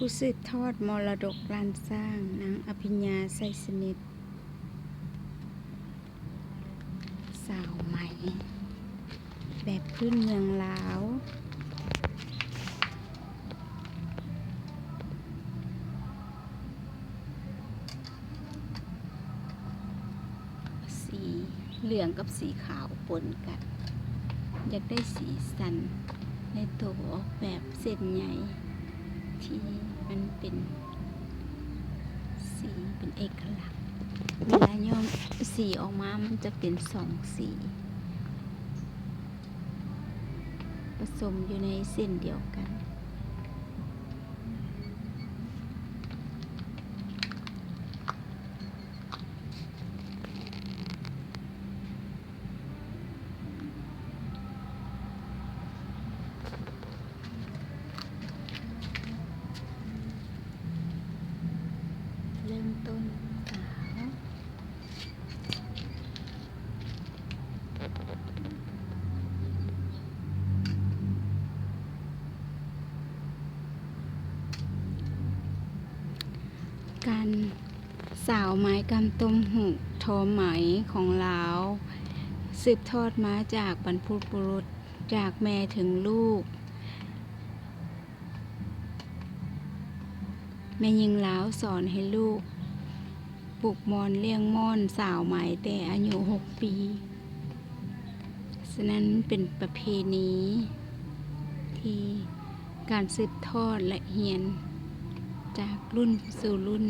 ຜູ້ສືບທອດມໍລະດົກລ້ານຊ້າງ ນາງ ອະພິນຍາ ໄຊສະໜິດ ສາວໄໝ ແບບພື້ນເມືອງລາວ. ສີເຫຼືອງກັບສີຂາວປົນກັນ ຢາກໄດ້ສີສັນໃນໂຕອອກແບບເສັ້ນໃຍທີ່ມັນເປັນສີເປັນເອກະລັກ. ເວລາຍ້ອມສີອອກມາ ມັນຈະເປັນສອງສີປະສົມຢູ່ໃນເສັ້ນດຽວກັນ. ເລີ່ມຕົ້ນສາວ ການສາວໄມ້ກຳຕົ້ມຫູກ ທໍໄໝຂອງລາວ ສືບທອດມາຈາກບັນພະບຸລຸດ ຈາກແມ່ເຖິງລູກ. ແມ່ຍິງລາວສອນໃຫ້ລູກປູກໝອນລ້ຽງມ້ອນສາວໄມ້ແຕ່ອາຍຸຫົກປີ. ສະນັ້ນເປັນປະເພນີທີ່ການສືບທອດແລະຮຽນຈາກລຸ້ນສູ່ລຸ້ນ.